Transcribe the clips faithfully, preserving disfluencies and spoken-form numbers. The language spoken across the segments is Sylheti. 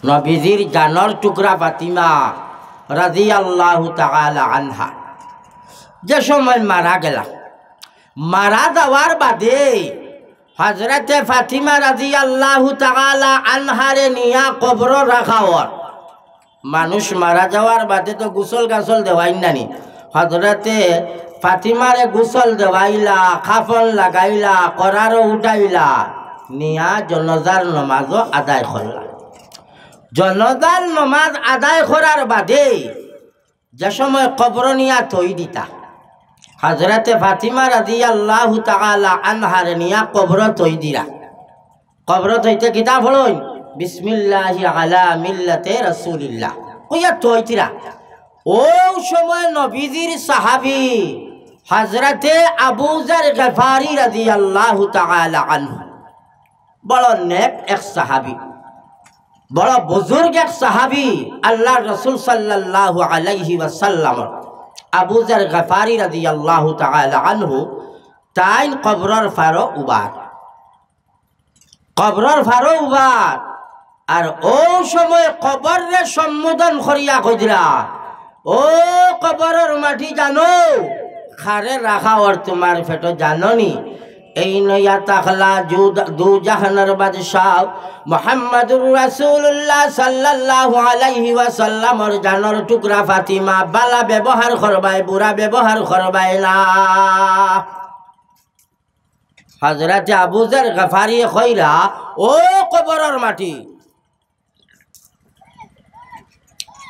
নবীজির জানর টুকরা ফাতিমা রাদিয়াল্লাহু তাআলা আনহা যে সময় মারা গেলা, মারা যাওয়ার বাদে হযরতে ফাতিমা রাদিয়াল্লাহু তাআলা আনহারে নিয়া কবরো রাখা অর। মানুষ মারা যাওয়ার বাদে তো গোসল গাসল দেওয়াইন নানি। হযরতে ফাতিমারে গোসল দেওয়াইলা, কাফন লাগাইলা, করারো উঠাইলা, নিয়া জনাজার নমাজও আদায় করলা। জনাজার নমাজ আদায় করার বাদে যে সময় কবরো নিয়া থই দিতা, হযরতে ফাতিমা রাদিয়াল্লাহু তাআলা আনহারে নিয়া কবরো থই দিরা। কবরো থইতে কিতা পড়ইন? "বিসমিল্লাহি আলা মিল্লাতে রাসূলিল্লাহ" কইয়া থইতিরা। অউ সময় নবীজির সাহাবী হযরতে আবু যর গিফারি রাদিয়াল্লাহু তাআলা আনহু, বড় নেক এক সাহাবী, বড় বুজুর্গ এক সাহাবী, আল্লাহর রাসূল সাল্লাল্লাহু আলাইহি ওয়াসাল্লাম, আবু যর গিফারি রাদিয়াল্লাহু তাআলা আনহু, তাইন কবরর ফারো উবার, কবরর ফারো উবার। আর অউ সময় কবররে সম্বোধন করিয়া কইরা, "ও কবরর মাটি, জানো কারে রাখা অর তুমার পেটো, জানো নি?" এইন অইয়া থাকলা জু-, দু জাহানর বাদশা মুহাম্মাদুর রাসূলুল্লাহ সাল্লাল্লাহু আলাইহি ওয়াসাল্লামর জানর টুকরা ফাতিমা, বালা ব্যবহার করবায়, বুরা ব্যবহার করবায় না। হযরতে আবু যর গিফারিয়ে কইরা, "ও কবরর মাটি,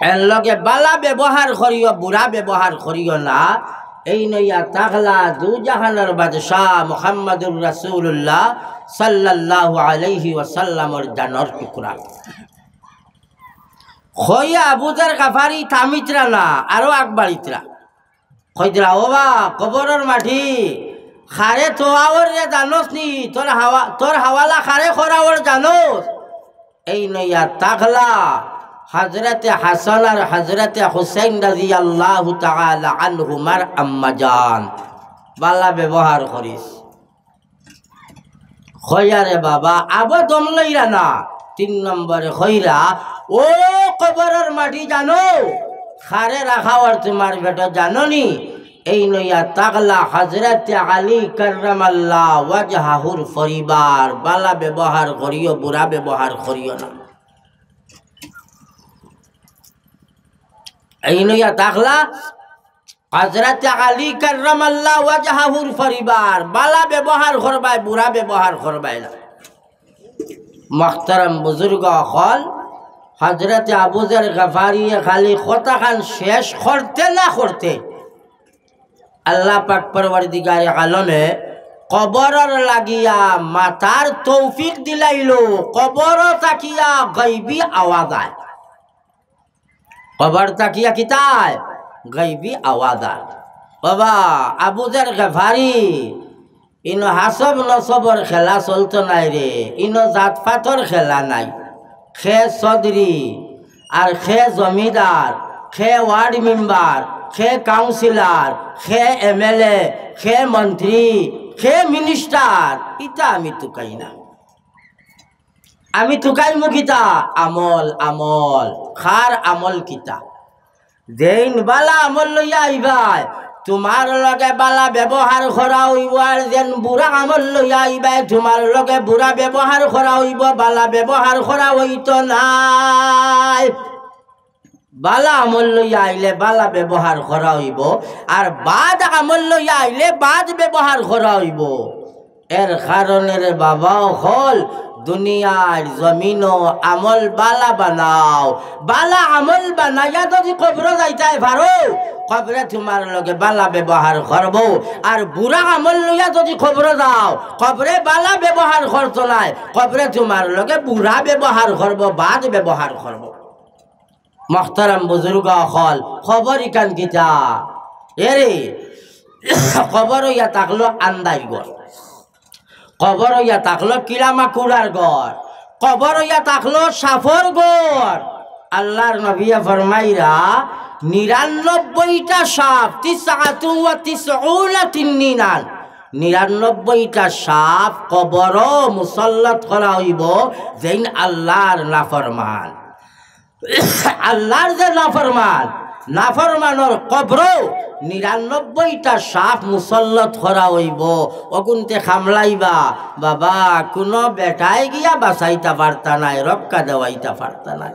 এর লগে বালা ব্যবহার করিও, বুরা ব্যবহার করিও না।" এইন অইয়া থাকলা দু জাহানর বাদশা মুহাম্মাদুর রাসূলুল্লাহ সাল্লাল্লাহু আলাইহি ওয়াসাল্লামর জানর টুকরা। কইয়া আবু যর গিফারি থামিতরা না, আরো আগ বাড়িতরা। কইতরা, "ও বা, কবরর মাটি, কারে থওয়া অর রে জানোস নি? তোর হাওয়া-, তোর হাওয়ালা কারে করা অর জানোস?" এইন অইয়া থাকলা হযরতে হাসান আর হযরতে হুসাইন রাদিয়াল্লাহু তাআলা আনহুমার আম্মাজান, বালা ব্যবহার করিস। কইয়া রে বাবা, আবো দম লইরা না। তিন নম্বরে কইরা, "ও কবরর মাটি, জানো কারে রাখা অর তুমার পেটো, জানো নি?" এইন অইয়া থাকলা হযরতে আলী কাররামাল্লাহু ওয়াজহাহুর পরিবার, বালা ব্যবহার করিও, বুরা ব্যবহার করিও না। এইন অইয়া থাকলা হযরতে আলী কাররামাল্লাহু ওয়াজহাহুর পরিবার, বালা ব্যবহার করবায়, বুরা ব্যবহার করবায় না। মুহতারাম বুজুর্গ অকল, হযরতে আবু যর গিফারিয়ে খালি কথাখান শেষ করতে না করতে আল্লাহ পাক পরওয়ারদিগারে আলমে কবরর লাগিয়া মাতার তৌফিক দিলাইলো। কবর থাকিয়া গাইবি আওয়াজ আয়। কবর থাকিয়া কিতা আয়? গাইবি আওয়াজ আয়। বাবা, আবু যর গিফারি, ইনো হাসব নসবর খেলা চলতো নায় রে, ইনো জাতপাতর খেলা নায়। কে চৌধুরী, আর কে জমিদার, কে ওয়ার্ড মেম্বার, কে কাউন্সিলর, কে এমএলএ, কে মন্ত্রী, কে মিনিস্টার, ইতা আমি তুকাই না। আমি তুকাইমু কিতা? আমল, আমল। কার আমল কিতা? যেইন বালা আমল লইয়া আইবায়, তুমার লগে বালা ব্যবহার করা অইবো, আর যেইন বুরা আমল লইয়া আইবায়, তুমার লগে বুরা ব্যবহার করা অইবো, বালা ব্যবহার করা অইতো নায়। বালা আমল লইয়া আইলে বালা ব্যবহার করা অইবো, আর বাদ আমল লইয়া আইলে বাদ ব্যবহার করা অইবো। এর কারণে রে বাবা অকল, দুনিয়ার জমিনো আমল বালা বানাও। বালা আমল বানাইয়া যদি কবরো যাইতায় পারো, কবরে তুমার লগে বালা ব্যবহার করবো। আর বুরা আমল লইয়া যদি কবরো যাও, কবরে বালা ব্যবহার করতো নায়, কবরে তুমার লগে বুরা ব্যবহার করবো, বাদ ব্যবহার করবো। মুহতারাম বুজুর্গ অকল, কবর ইখান কিতা? এরে, কবর অইয়া থাকলো আন্দাইর ঘর, কবর অইয়া থাকলো কিড়া মাকুড়ার ঘর, কবর অইয়া থাকলো সাপর ঘর। আল্লাহর নবিয়ে ফরমাইরা, নিরানব্বইটা সাপ, তিসআতুন ওয়া তিসউনা তিন্নিনান, নিরানব্বইটা সাপ কবরো মুসল্লত করা অইবো, যেইন আল্লাহর নাফরমান। আল্লাহর যে নাফরমান, নাফরমানর কবরো নিরানব্বইটা সাপ মুসল্লত করা অইবো। অগুনতে কামড়াইবা বাবা, কুনু বেটায় গিয়া বাচাইতা পারতা নায়, রক্ষা দেওয়াইতা পারতা নায়।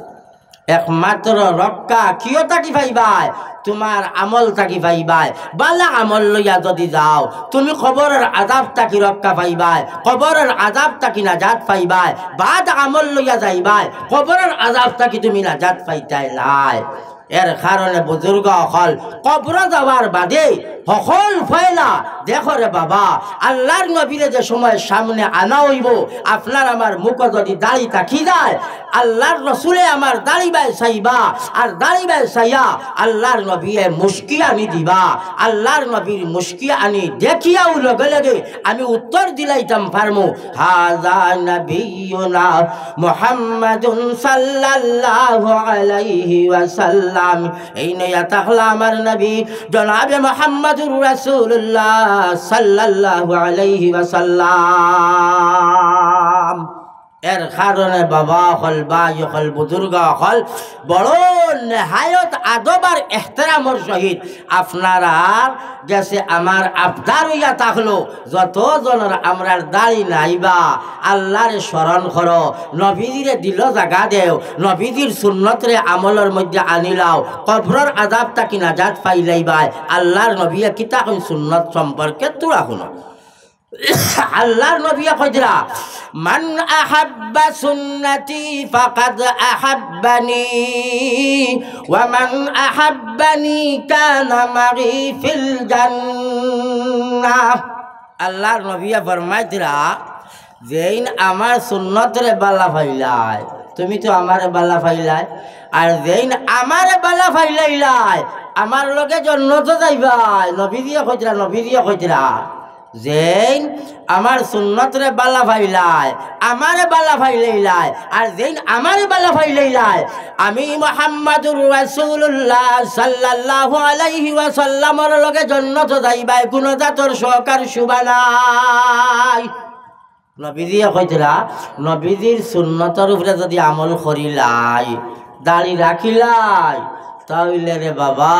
একমাত্র রক্ষা কিয় থাকি পাইবায়? তুমার আমল থাকি পাইবায়। বালা আমল লইয়া যুদি যাও, তুমি কবরর আযাব থাকি রক্ষা পাইবায়, কবরর আযাব থাকি নাজাত পাইবায়। বাদ আমল লইয়া যাইবায়, কবরর আযাব থাকি তুমি নাজাত পাইতায় নায়। এর কারণে বুজুর্গ অকল, কবরো যাওয়ার বাদে হকল পয়লা দেখো রে বাবা, আল্লাহর নবীরে যে সময় সামনে আনা অইবো, আপনার আমার মুখো যুদি দাড়ি থাকি যায়, আল্লাহর রসুলে আমার দাড়ি বায় চাইবা, আর দাড়ি বায় চাইয়া আল্লাহর নবীয়ে মুস্কি আনি দিবা। আল্লাহর নবীর মুস্কি আনি দেখিয়াউ লগে লগে আমি উত্তর দিলাইতাম পারমু, হাজা নবিয়ুনা মুহাম্মাদুন সাল্লাল্লাহু আলাইহি ওয়াসাল্লাম। এই নয়া তাকলা আমার নবী জনাবে মুহাম্মাদুর রাসূলুল্লাহ সাল্লাল্লাহু আলাইহি ওয়াসাল্লাম। এর কারণে বাবা অকল, ভাই অকল, বুজুর্গ অকল, বড় নেহায়ত আদব আর এহতেরামর সহিত আপনারার গেছে আমার আবদার অইয়া থাকলো, যত জনর আমরার দাড়ি নাই বা আল্লাহরে স্মরণ করো, নবীজিরে দিলো জাগা দেও, নবীজির সুন্নতরে আমলর মধ্যে আনিলাও, কবরর আযাব থাকি নাজাত পাইলাইবায়। আল্লাহর নবীয়ে কিতা কইন সুন্নত সম্পর্কে? তুরা হুনো। আল্লাহর নবীয়ে কইরা, মান আহাব্বা সুন্নতি ফাকাদ আহাব্বানি, ওয়া মান আহাব্বানি কানা মাগি ফিল জান্নাহ। আল্লাহর নবীয়ে ফরমাইতরা, যেইন আমার সুন্নতরে বালা পাইলায়, তুমি তো আমারে বালা পাইলায়, আর যেইন আমারে বালা পাইলাইলায়, আমার লগে জন্নতো যাইবায়। নবীজিয়ে কইতরা, নবীজিয়ে কইতরা, যেইন আমার সুন্নতরে বালা পাইলায়, আমারে বালা পাইলাইলায়, আর যেইন আমারে বালা পাইলাইলায়, আমি মুহাম্মাদুর রাসূলুল্লাহ সাল্লাল্লাহু আলাইহি ওয়াসাল্লামর লগে জন্নতো যাইবায়, কুনু জাতর শক আর শুবা নাই। নবীজিয়ে কইতরা, নবীজির সুন্নতর উপরে যুদি আমল করিলাই, দাড়ি রাখিলাই, তাইলে রে বাবা,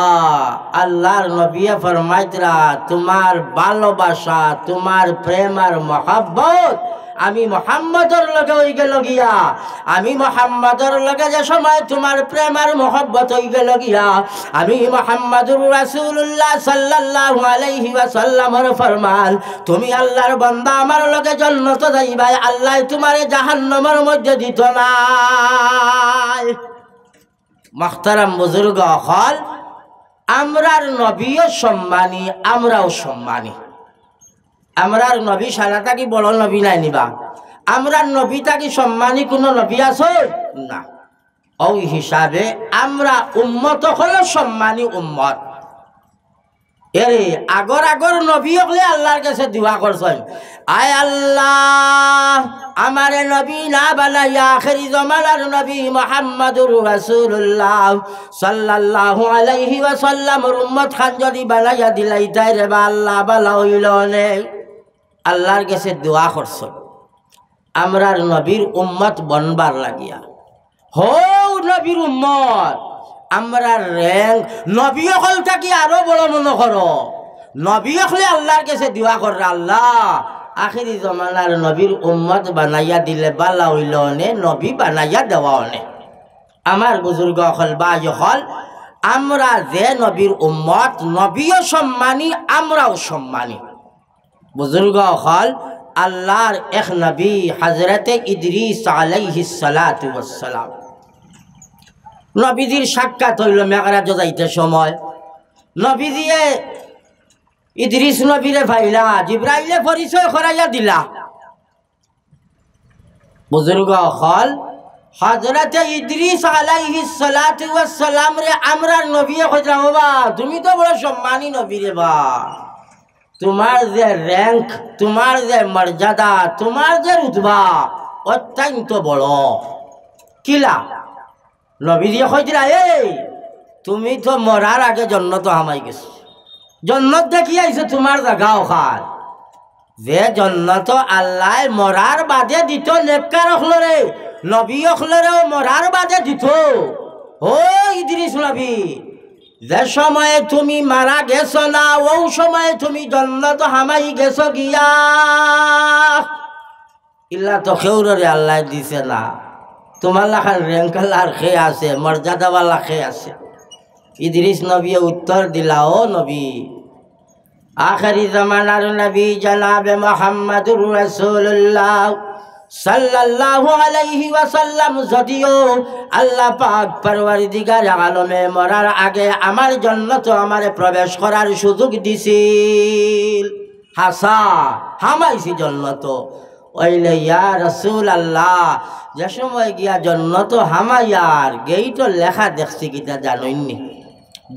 আল্লাহর নবীয়ে ফরমাইতরা, তুমার ভালোবাসা, তুমার প্রেম আর মহব্বত আমি মুহাম্মদর লগে অইগেলো গিয়া। আমি মুহাম্মদর লগে যে সময় তুমার প্রেম আর মহব্বত অইগেলো গিয়া, আমি মুহাম্মাদুর রাসূলুল্লাহ সাল্লাল্লাহু আলাইহি ওয়াসাল্লামর ফরমান, তুমি আল্লাহর বান্দা, আমার লগে জন্নতো যাইবায়, আল্লায় তুমারে জাহান্নামর মধ্যে দিতো নায়। মুহতারাম বুজুর্গ অকল, আমরার নবীও সম্মানী, আমরাও সম্মানী। আমরার নবী সারা থাকি বড় নবী নায় নি বা? আমরার নবী থাকি সম্মানী কুনু নবী আছে? না। অউ হিসাবে আমরা উম্মত অকল সম্মানী উম্মত। এরে আগর আগর নবী অকলে আল্লাহর গেছে দোয়া করছইন, আয় আল্লাহ, আমারে নবী না বানাইয়া আখেরি জমানার নবী মুহাম্মাদুর রাসূলুল্লাহ সাল্লাল্লাহু আলাইহি ওয়াসাল্লামর উম্মত খান যুদি বানাইয়া দিলাইতায় রে বা আল্লাহ, বালা অইলো অনে। আল্লাহর গেছে দোয়া করছইন আমরার নবীর উম্মত বনবার লাগিয়া। হউ নবীর উম্মত, আমরার rank নবী অকল থাকি আরো বড় মনো করো। নবী অকলে আল্লাহর গেছে দোয়া কররা, আল্লাহ, আখেরি জমানার নবীর উম্মত বানাইয়া দিলে বালা অইলো অনে, নবী বানাইয়া দেওয়া অনে। আমার বুজুর্গ অকল, ভাই অকল, আমরা যে নবীর উম্মত, নবীও সম্মানী, আমরাও সম্মানী। বুজুর্গ অকল, আল্লাহর এক নবী হযরতে ইদ্রিস আলাইহিস সালাতু ওয়াস সালাম, নবীজির সাক্ষাৎ অইলো মেরাজো যাইতে সময়। নবীজিয়ে ইদ্রিস নবীরে পাইলা, জিব্রাইলে পরিচয় করাইয়া দিলা। বুজুর্গ অকল, হযরতে ইদ্রিস আলাইহিস সালাতু ওয়াস সালামরে আমরার নবীয়ে কইতরা, "ও বা, তুমি তো বড় সম্মানী নবী রে বা, তুমার যে rank, তুমার যে মর্যাদা, তুমার যে রুতবা অত্যন্ত বড়।" কিলা? নবীজিয়ে কইতরা, "এই, তুমি তো মরার আগে জন্নতো হামাই গেছো, জন্নত দেখি আইছো, তুমার জাগা অখান।" যে জন্নত আল্লায় মরার বাদে দিতো নেককার অকলরে, নবী অকলরেও মরার বাদে দিতো, ও ইদ্রিস নবী, যে সময়ে তুমি মারা গেছো না, অউ সময়ে তুমি জন্নত হামাই গেছো গিয়া। ইলা তো কেউররে আল্লায় দিছে না, তুমার লাখান রেঙ্কালার কে আছে, মর্যাদাওয়ালা কে আছে? ইদ্রিস নবীয়ে উত্তর দিলা, ও নবী, আখেরি জমানার নবী জনাবে মুহাম্মাদুর রাসূলুল্লাহ সাল্লাল্লাহু আলাইহি ওয়াসাল্লাম যদিও আল্লাহ পাক পরওয়ারদিগারে আলমে মরার আগে আমার জন্নত আমারে প্রবেশ করার সুযোগ দিছিল। হাছা, হামাইছি জন্নত। অইলে ইয়া রাসূলুল্লাহ, যে সময় গিয়া জন্নত হামাইয়ার গেইটর লেখা দেখছি কিতা জানইননি?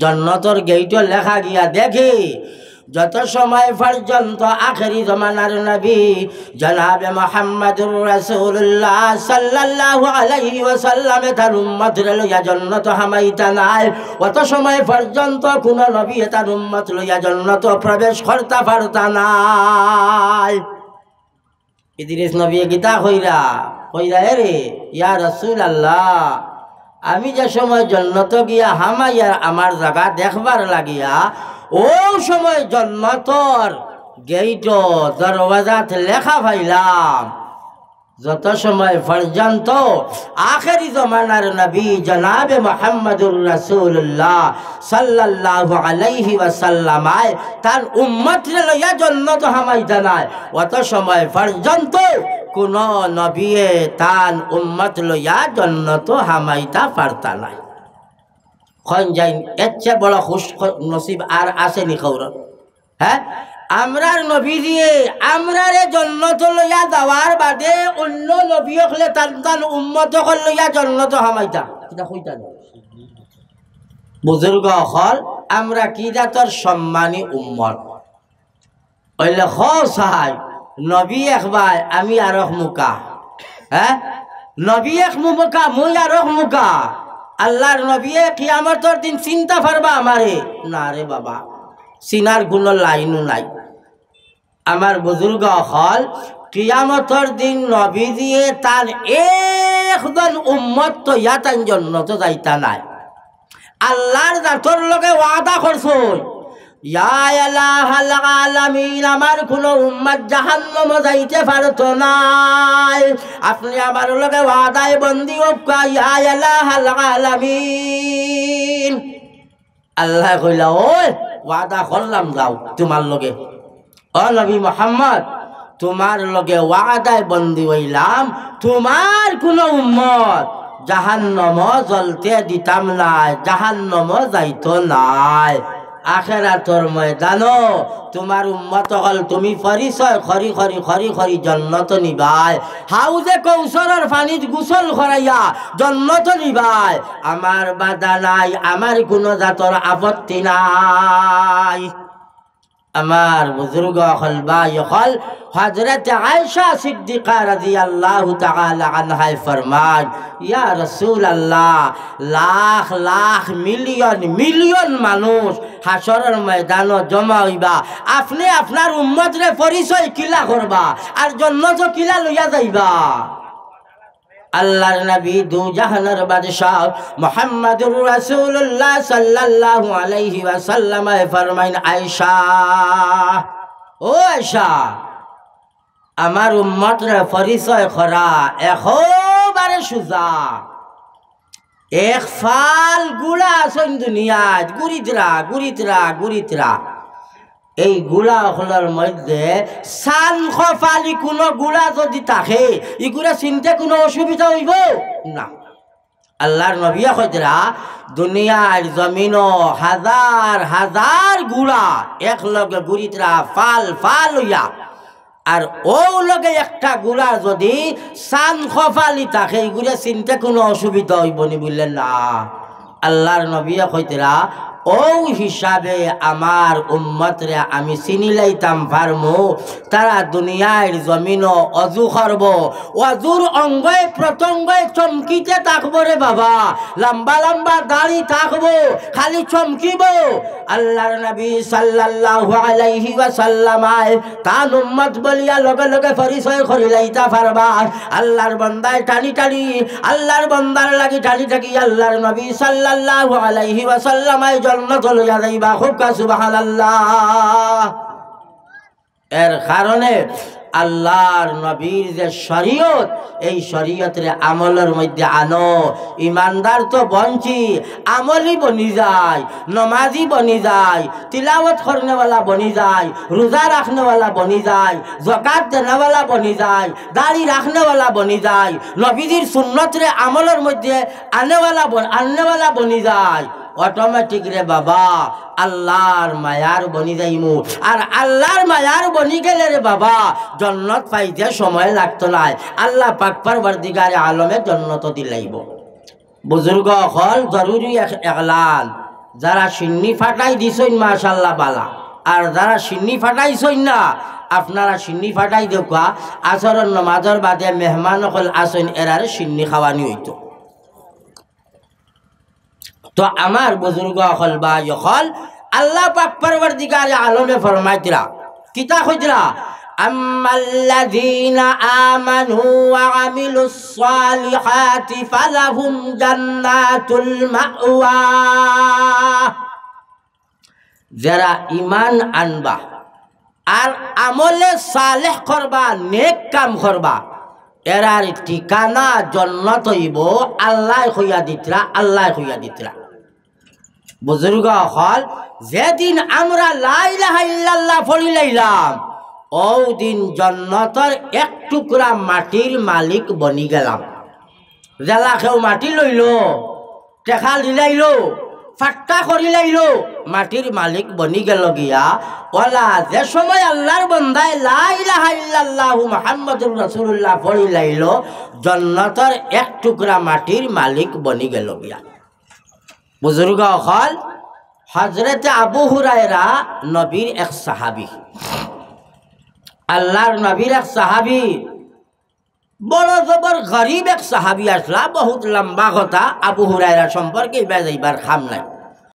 জন্নতর গেইটর লেখা গিয়া দেখি, যত সময় পর্যন্ত আখেরি জমানার নবী জনাবে মুহাম্মাদুর রাসূলুল্লাহ সাল্লাল্লাহু আলাইহি ওয়াসাল্লামে তান উম্মতরে লইয়া জন্নত হামাইতা নায়, অত সময় পর্যন্ত কুনু নবীয়ে তান উম্মত লইয়া জন্নত প্রবেশ করতা পারতা নায়। ইদ্রিস নবীয়ে কিতা কইরা? কইরা, এরে ইয়া রাসূলুল্লাহ, আমি যে সময় জন্নত গিয়া হামাইয়ার আমার জাগা দেখবার লাগিয়া, অউ সময় জন্নতর গেইটো দরওয়াজাত লেখা পাইলাম, যত সময় পর্যন্ত আখেরি জমানার নবী জনাবে মুহাম্মাদুর রাসূলুল্লাহ সাল্লাল্লাহু আলাইহি ওয়াসাল্লাম আয় তান উম্মতরে লইয়া জন্নত হামাইতা নায়, অত সময় পর্যন্ত কুনু নবীয়ে তান উম্মত লইয়া জন্নত হামাইতা পারতা নায়। কইন যাইন, এর চেয়ে বড় খুশ খ-, নসিব আর আছেনি কেউরর? হ্যাঁ, আমরার নবীজিয়ে আমরারে জন্নত লইয়া যাওয়ার বাদে অন্য নবী অকলে তান তান উম্মত অকল লইয়া জন্নত হামাইতা। কিতা কইতা না? বুজুর্গ অকল, আমরা কি জাতর সম্মানী উম্মত। অইলে খ সাই, নবী এক বায়, আমি আরক মুকা। হ্যাঁ, নবী এক মুমুকা, মুই আরক মুকা। আল্লাহর নবীয়ে কিয়ামতর দিন চিনতা পারবা আমারে? না রে বাবা, চিনার কুনু লাইনও নাই। আমার বুজুর্গ অকল, কিয়ামতর দিন নবীজিয়ে তান একজন উম্মত থইয়া তাইন জন্নত যাইতা নায়। আল্লাহর জাতর লগে ওয়াদা করছইন, ইয়া ইলাহাল আলামিন, আমার কুনু উম্মত জাহান্নামো যাইতে পারতো নায়। আপনে আমার লগে ওয়াদায় বন্দি অউক্কা, ইয়া ইলাহাল আলামিন। আল্লায় কইলা, ওই ওয়াদা করলাম, যাও তুমার লগে। ও নবী মুহাম্মদ, তুমার লগে ওয়াদায় বন্দি অইলাম, তুমার কুনু উম্মত জাহান্নামো জ্বলতে দিতাম নায়, জাহান্নামো যাইতো নায়। আখেরাতর ময়দানো তুমার উম্মত অকল তুমি পরিচয় করি করি করি করি জন্নত নিবায়, হাউজে কৌসরর পানিত গোসল করাইয়া জন্নত নিবায়। আমার বাধা নাই, আমার কুনু জাতর আপত্তি নাই। আমার বুজুর্গ অকল, ভাই অকল, হযরতে আয়েশা সিদ্দিকা রাদিয়াল্লাহু তাআলা আনহায় ফরমাইন, ইয়া রাসূলুল্লাহ, লাখ লাখ, মিলিয়ন মিলিয়ন মানুষ হাশরর ময়দানো জমা অইবা, আপনে আপনার উম্মতরে পরিচয় কিলা করবা আর জন্নতো কিলা লইয়া যাইবা? আল্লাহর নবী দু জাহানর বাদশাহ মুহাম্মাদুর রাসূলুল্লাহ সাল্লাল্লাহু আলাইহি ওয়াসাল্লামে ফরমাইন, আয়েশা, ও আয়েশা, আমার উম্মতরে পরিচয় করা একেবারে সুজা। এক ফাল গুড়া আছইন দুনিয়াত, গুড়িতরা, গুড়িতরা, গুড়িতরা। এই গুড়া অকলর মধ্যে চান কপালি কুনু গুড়া যুদি থাকে, ইগুরে চিনতে কুনু অসুবিধা অইবো না। আল্লাহর নবীয়ে কইতরা, দুনিয়ার জমিনো হাজার হাজার গুড়া একলগে গুড়িতরা ফাল ফাল অইয়া, আর অউ লগে একটা গুড়া যুদি চান কপালি থাকে, ইগুরে চিনতে কুনু অসুবিধা অইবো নি? বুলে না। আল্লাহর নবীয়ে কইতরা, অউ হিসাবে আমার উম্মতরে আমি চিনিলাইতাম পারমু, তারা দুনিয়ার জমিনো অজু করবো, অজুর অঙ্গে প্রত্যঙ্গে চমকিতে থাকবো রে বাবা, লম্বা লম্বা দাড়ি থাকবো, খালি চমকিবো। আল্লাহর নবী সাল্লাল্লাহু আলাইহি ওয়াসাল্লাম আয় তান উম্মত বলিয়া লগে লগে পরিচয় করিলাইতা পারবা। আল্লাহর বন্দায় টানি টানি, আল্লাহর বন্দার লাগি টানি টানি আল্লাহর নবী সাল্লাল্লাহু আলাইহি ওয়াসাল্লাম আয় জন্নত লইয়া যাইবা। খুব কা সুবহানাল্লাহ। এর কারণে আল্লাহর নবীর যে শরীয়ত, এই শরীয়তরে আমলর মধ্যে আনো। ইমানদার তো বনছি, আমলি বনি যায়, নমাজি বনি যায়, তিলাওয়াত করনেওয়ালা বনি যায়, রোজা রাখনেওয়ালা বনি যায়, জকাত দেনেওয়ালা বনি যায়, দাড়ি রাখনেওয়ালা বনি যায়, নবীজির সুন্নতরে আমলর মধ্যে আনেওয়ালা বন-, আননেওয়ালা বনি যায়। অটোমেটিক রে বাবা, আল্লাহর মায়ার বনি যাইমু। আর আল্লাহর মায়ার বনি গেলে রে বাবা, জন্নত পাইতে সময় লাগতো নায়। আল্লাহ পাক পরওয়ারদিগারে আলমে জন্নত দিলাইবো। বুজুর্গ অকল, জরুরি এক-, এলান, যারা শিন্নি ফাটাই দিছইন মাশাআল্লাহ বালা, আর যারা শিন্নি ফাটাইছইন না, আপনারা শিন্নি ফাটাই দেউক্কা। আসরর নমাজর বাদে মেহমান অকল আছইন, এরারে শিন্নি খাওয়ানি অইতো। তো আমার বুজুর্গ অকল, ভাই অকল, আল্লাহ পাক পরওয়ারদিগারে আলমে ফরমাইতরা, কিতা কইতরা? আম্মাল্লাযীনা আমানু ওয়া আমিলুস সালিহাতি ফালাহুম জান্নাতুল মাওয়া। যারা ইমান আনবা আর আমলে সালেহ করবা, নেক কাম করবা, এরার ঠিকানা জন্নত অইবো। আল্লায় কইয়া দিতরা, আল্লায় কইয়া দিতরা। বুজুর্গ অকল, যেদিন আমরা লা ইলাহা ইল্লাল্লাহ পড়িলাইলাম, অউ দিন জন্নতর এক টুকরা মাটির মালিক বনি গেলাম। যেলা কেউ মাটি লইলো, টেকা দিলাইলো, ফাট্টা করিলাইলো, মাটির মালিক বনি গেলো গিয়া। অলা যে সময় আল্লাহর বন্দায় লা ইলাহা ইল্লাল্লাহু মুহাম্মাদুর রাসূলুল্লাহ পড়িলাইলো, জন্নতর এক টুকরা মাটির মালিক বনি গেলো গিয়া। বুজুর্গ অকল, হযরতে আবু হুরায়রা নবীর এক সাহাবী, আল্লাহর নবীর এক সাহাবী, বড় জবর গরিব এক সাহাবী আছলা। বহুত লম্বা কথা, আবু হুরায়রা সম্পর্কে ইবা যাইবার কাম নাই।